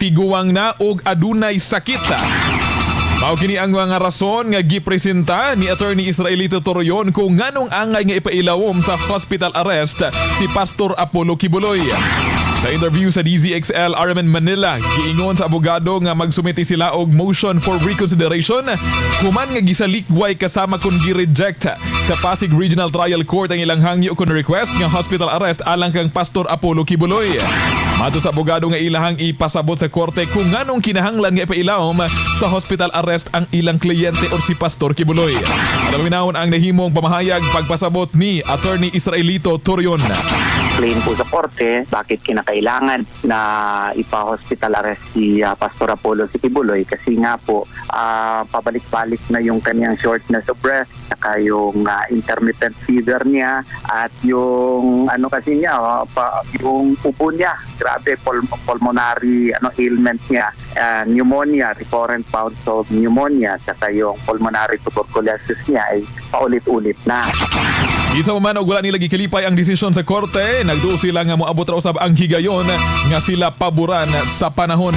tiguang na ug adunay sakit. Mao kini ang mga rason nga gipresenta ni Attorney Israelito Torreon kung nganong angay nga ipailawom sa hospital arrest si Pastor Apollo Quiboloy. Sa interview sa DZXL RMN Manila, giingon sa abogado nga magsumite sila og motion for reconsideration human nga gisalikway kasama kun gi-reject sa Pasig Regional Trial Court ang ilang hangyo kun request nga hospital arrest alang kang Pastor Apollo Quiboloy. Matod sa abogado nga ilahang ipasabot sa korte kung nganong kinahanglan nga ipailawom sa hospital arrest ang ilang kliyente or si Pastor Quiboloy. Alam ang nahimong pamahayag pagpasabot ni Attorney Israelito Torreon. Explain po sa korte bakit kinakailangan na ipa-hospital arrest si Pastor Apollo C. Quiboloy kasi nga po pabalik-balik na yung kanyang shortness of breath, saka yung intermittent fever niya at yung ano kasi niya, oh, yung ubo niya, grabe, pulmonary ano ailment niya, pneumonia, recurrent bouts of pneumonia, saka yung pulmonary tuberculosis niya ay paulit-ulit na. Isa pa man og wala nila gikalipay ang desisyon sa korte, nagduo sila nga moabot ra usab ang higayon nga sila paboran sa panahon.